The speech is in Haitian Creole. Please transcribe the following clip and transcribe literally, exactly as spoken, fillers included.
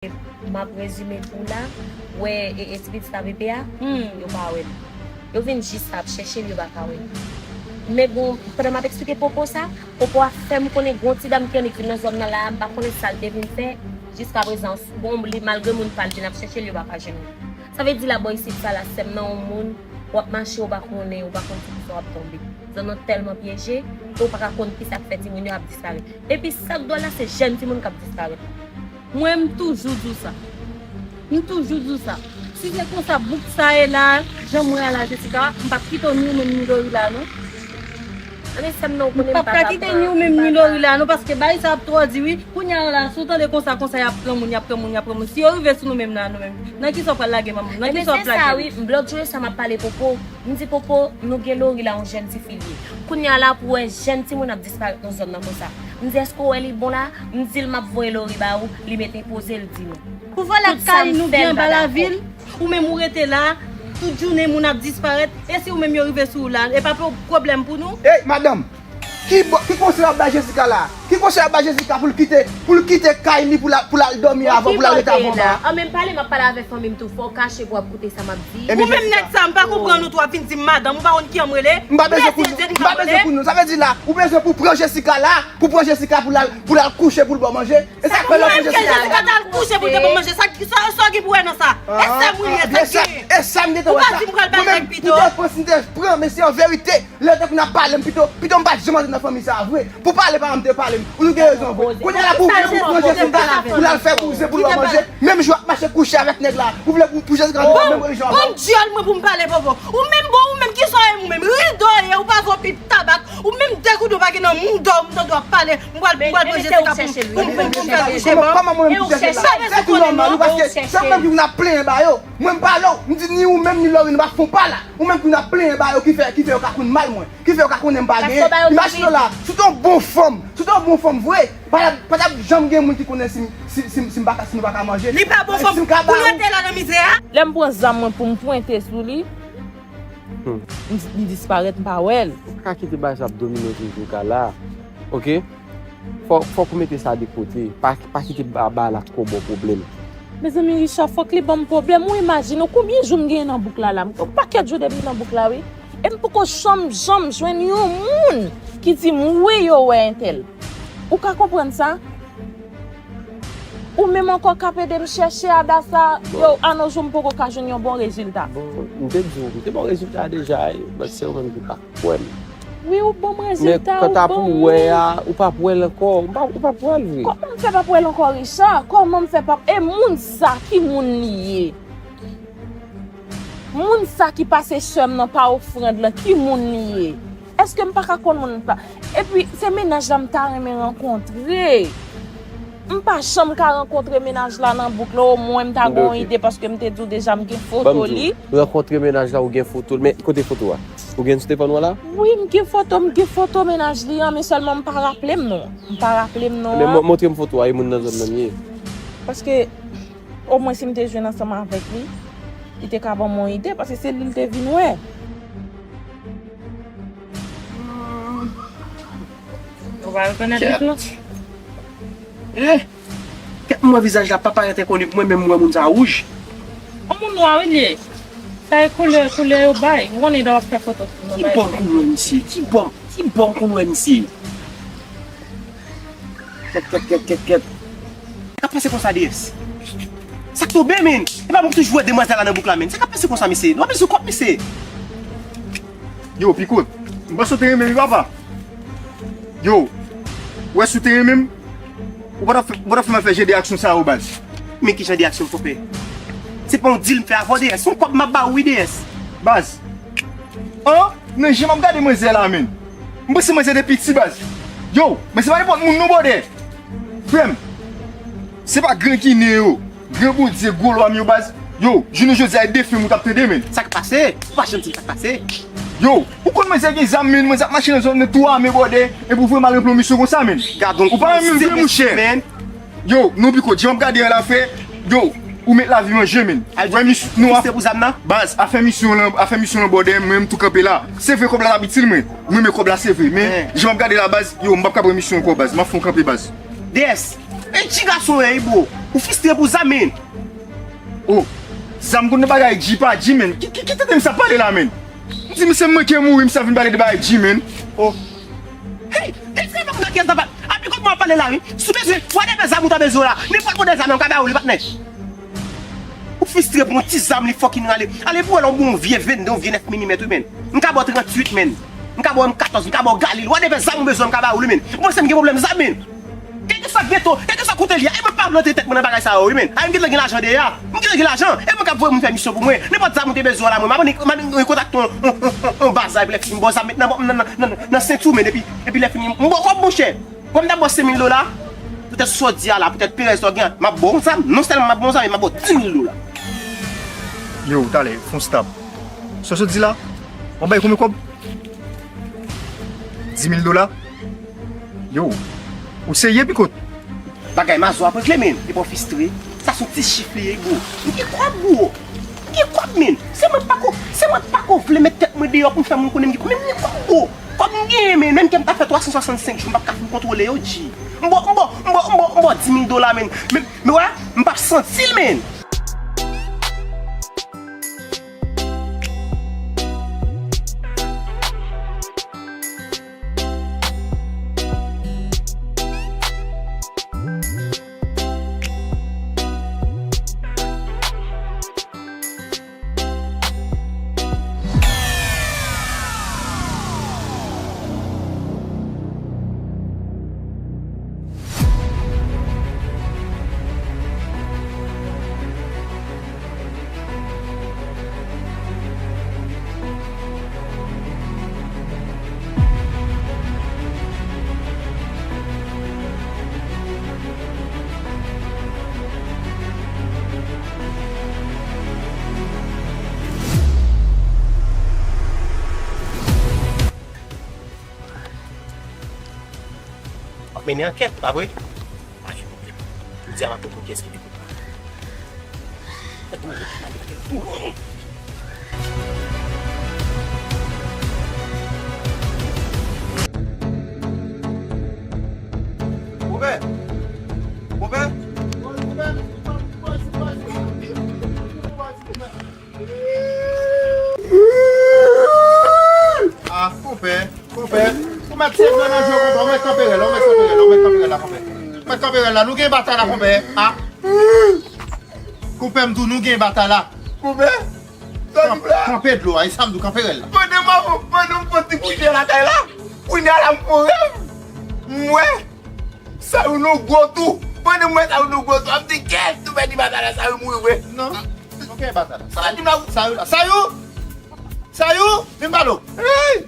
M ap rezime pou w la, wè e, e ti pitit a bebe a, hmm, yo pa wè l. Yo vin jis la ap chèche l, yo pa ka wè l. Men bon, pandan m ap eksplike Popo sa, Popo a fè m konnen gon ti dam ki annik vin nan zòn nan la, m pa konnen sa l te vin fè. Jiskaprezan, bon, li, malgre moun pa l vin ap chèche l, yo pa ka jwenn li. Sa vle di la bò isit sa la, sè m nan yon moun, w ap mache, ou pa konnen, ou pa konn sou kisa w ap tonbe. Zòn nan tèlman pyeje, ke w pa ka konn kisa k fè timoun yo ap disparèt. Epi sa k dwòl la, se jèn timoun k ap disparèt. Mwen, m toujou di w sa. M toujou di w sa. Si se konsa bouk sa ye la, jan m wè a la, Jessica, m p ap kite w ni ou menm ni Lorila, non. Anben, sè m nan, ou konnen m pa ka pran, m pa ka pran. M p ap kite ni ou menm ni Lorila, non, paske bagay sa ap twò di, wi. Kounye a la, si w tande konsa, konsa, y ap pran moun, y ap pran moun, y ap pran moun. Si yo rive sou nou menm la, nou menm, nan kisa w pral lage manman m? Nan kisa w ap lage m? Ebyen, se sa, wi. Lòt jou sa m ap pale Popo. M di, Popo, nou gen Lori la, yon jèn tifi li ye. Kounye a la, pou wè jèn timoun ap disparèt nan zòn nan konsa. M di, èske w wè li bon la? M di l m ap voye Lori ba ou, li mete poze l di nou. Pou vòlè kay nou gen anba lavil, ou menm ou rete la, tout jounen moun ap disparèt, e si ou menm yo rive sou ou la, e pa pwoblèm pou nou? Ey, madanm! Ki bò, ki konsèy w ap bay Jessica la? Ki konsèy w ap bay Jessica pou l kite, pou l kite kay li, pou l al, pou l al dòmi avan, pou l al rete avan ba? An, men m pale, m ap pale avèk fanmi m tou, fò w kache pou w ap koute sa m ap di. Ou menm nèg sa, m pa konprann ou tou, w ap vin di m madanm, ou pa konn kijan m rele? M pa bezwen pou nou, m pa bezwen pou nou. Sa vle di la, ou bezwen pou pran Jessica la, pou pran Jessica pou l al, pou l al kouche, pou l ba w manje? E sa k fè lè w pran Jessica la? Jessica t al kouche pou l te ba w manje, sa, sa, sa w gen pou wè nan sa? E sè m ou ye, sa k genyen? E sa m gentan wè sa. Ou pa di m pral bay nèg pito. Mwen menm, pou te pran, si te pran, men se an verite. Lè tankou n ap pale m pito, pito m pa t janm antre nan fanmi sa a vre. Pou pale pa m te pale m. Ou gen rezon vre. Kounye a la pou, pou pran Jessica la, pou l al fè kouzen, pou l ba w manje. Menm jan w ap mache kouche avèk nèg la, ou vle pou, pou Jessica antre nan menm relijyon avè w. Bon, dyòl mwen pou m pale Popo. Ou menm bon, ou menm kisa w ye ou menm? Rido w ye, ou pa vle pip tabak. Ou menm degoute w pa gen nan mouda w, m tande w ap pale. M pral, m pral pran Jessica pou, pou, pou, pou m fè l kouche ban. Kòman mwen menm ki Jessica? Se tou nòmal, wi, paske se ou menm ki vin ap plenyen ba yo. Mwen m pale w, m di ni ou menm ni Lori nou pa fon pa la. Ou menm ki vin ap plenyen ba yo ki fè, ki fè yo ka konn mal mwen, ki fè yo ka konnen m pa genyen. Imajine w la, si w te yon bon fanm, si w te yon bon fanm vre, pa t ap, pa t ap janm gen moun ki konnen si m, si, si, si m pa ka, si nou pa ka manje. Li pa bon fanm pou l rete la nan mizè a. Lè m pran zam mwen pou m pwente sou li, m, m disparèt, m pa wè l. Ou ka kite bagay sa ap domine w toujou ka la, oke? Fò, fòk ou mete sa de kote. Pa, pa kite ba, ba la twò ba w pwoblèm. Mezanmi, Richard, fòk li ban m pwoblèm. Ou imajine w konbyen jou m genyen nan bouk la, la? M gen yon pakèt jou depi m nan bouk la, wi. E m poko janm, janm jwenn yon moun ki di m, wi, yo wè entèl. Ou ka konprann sa? Ou menm ankò k ap ede m chèche adasa, yo, a nos jours, m poko ka jwenn yon bon rezilta. Bon, m te di w, m te ba w rezilta a deja, e, but se ou menm ki pa kwè m. Wi, ou ban m rezilta, ou ban m. Men kanta pou wè a, ou p ap wè l ankò. Ou p ap, ou p ap wè l vre. Kòman m fè p ap wè l ankò, Richard? Kòman m fè p ap, e moun sa, ki moun li ye? Moun sa ki pase sè m nan pa ofrann lan, ki moun li ye? Èske m pa ka konn moun sa? Epi, se mennaj la m ta renmen rankontre. M pa janm ka rankontre mennaj la nan bouk la, omwen m ta gen yon ide, paske m te di w deja m gen foto li. Rankontre mennaj la, ou gen foto l, men kote foto a? Ou gen sou telefòn ou a la? Wi, m gen foto, m gen foto mennaj li an, men sèlman m pa raple m non. M pa raple m non. Men mo-, montre m foto a, e moun nan zòn nan m ye. Paske, omwen si m te jwenn ansanm avèk li, li te ka ban m yon ide, paske se li l te vin wè. Ou pa rekonèt li tou? Eh! Kèt m wè vizaj la pa parèt enkoni pou mwen, men m wè moun sa wouj. Yon moun nwa wi li ye. Sa e koulè, koulè yo bay. Ou konnen lè w ap fè foto pou nou bay. Ki bò l konn wè misye? Ki bò, ki bò l konn wè misye? Kèt, kèt, kèt, kèt, kèt. Sa k ap pase konsa, D S? Sa k tonbe, men? E pa mwen ki toujou wè demwazèl la nan bouk la, men. Sa k ap pase konsa, mesye? Nou ap bezwen kòb, mesye. Yo, Piko, m panse w te renmen m, wi, papa. Yo, ou wè si w te renmen m, ou pa t ap fè, ou pa t ap fè m fè jan de aksyon sa yo, baz. Men ki jan de aksyon m fè? Se pa yon deal m fè avè w, D S. Se yon kòb m ap ba ou, wi, D S. Baz. An, nan jan m ap gade manzè la, men. M panse manzè te piti, baz. Yo, men se pa nenpòt moun non, bòdè. Frè m, se pa gran kinen yo. Gran Bondye, gwo lwa m yo, baz. Yo, jounen jodi a, e defen m ou t ap tande, men. Sa k pase? Ou pa janm di m sa k pase. Yo, ou konn manzè gen zam, men, manzè ap mache nan zòn nan tou ame, bòdè, epi ou voye m al ranpli yon misyon konsa, men. Ou pa renmen m vre, monchè. Yo, non, Piko, jan m ap gade an la, frè. Yo, ou met lavi m an je, men. Ou wè misyon nou a. Baz, afè misyon lan, afè misyon lan, bòdè, mwen, m tou kanpe la. Se vre, kòb la t ap itil mwen. Mwen, men kòb la, se vre. Men, jan m ap gade la, baz, yo, m p ap ka pran misyon ankò, baz. M ap fè yon kanpe, baz. D S, E G gason w ye, bro. Ou fistre pou zam, men. Oh, zam konn nan bagay G pa G, men. Ki, ki, ki tande m sa pale la, men? M di, misye, mwen ke mouri, misye ap vin pale de bagay G, men. Oh. Hey, e se pa nan kiyès nan pa. Api kot mwen ap pale la, wi. Si w bezwen, whatever zam ou ta bezwen la. Nenpòt modèl zam, m ka ba ou li, patnè. Ou fistre pou yon ti zam li fucking rale. Ale pou wè lè yon bon vye vennde, yon vye nèf milimèt, wi, men. M ka ba w tranntuit, men. M ka ba w M katòz, m ka ba w Galil. Whatever zam ou bezwen, m ka ba ou li, men. Ou panse m gen pwoblèm zam, men? Kèlkeswa geto, kèlkeswa kote li ye, e mwen pa plante tèt mwen nan bagay sa yo, wi, men. Ay, m gentan gen lajan deja. M gentan gen lajan. E mwen k ap voye moun fè misyon pou mwen. Nenpòt zam ou te bezwen la, mwen. M ap vin, m ap vin kontakte yon, yon, yon, yon bazay pou lè fini. Bon, zam met nan, nan, nan, nan, nan senti w, men. Epi, epi lè fini, m ba w kòb, monchè. Kòm m t ap ba w senk mil dola, poutèt sa w di a la, poutèt perèz sa w gen an, m ap ba w yon zam. Non sèlman m ap ba w yon zam, men m ap ba w dis mil dola. Yo, talè, fon stop. Sa w sot di la? W ap bay konbyen kòb? Dis mil dola? Yo, ou serye, pikot? Bagay mazo ap regle, men. Epa w fistre. Sa se yon ti chif li ye, bro. M gen kòb, bro. M gen kòb, men. Se mwen pako, se mwen pako vle met tèt mwen deyò pou m fè moun konnen m gen kòb, men m gen kòb, bro. Kòb m genyen, men, menm ke m ta fè twa san swasannsenk jou, m p ap ka fin kontwole yo, G. M ba w, m ba w, m ba w, m ba w, m ba w dis mil dola, men. Men, men wè, m p ap santi l, men. W ap mennen ankèt, pa vre? Pa gen pwoblèm. Jodi a, m ap montre w kiyès ki pi kout. Konpè! Konpè! Ah, konpè, konpè. Ou mèt se jwe nan jwe konpè, ou mèt kanpe rèl la, ou mèt kanpe rèl la, ou mèt kanpe rèl la, konpè. Ou mèt kanpe rèl la, nou gen batay la, konpè. Ah. Konpè, m di w, nou gen batay la. Konpè, sa w di la? Kanpe dlo a, e sa m di w, kanpe rèl la. Pandan m ap, pandan m pran ti bouche lakay la, kounye a la m fè yon rèv. M wè Sayou nan gwo tou. Pandan m wè Sayou nan gwo tou, ap di, kèt, nou pèdi batay la, Sayou mouri vre. Non, nou gen batay la. Sa di m la, Sayou la. Sayou! Sayou! Vin pale w. Hey!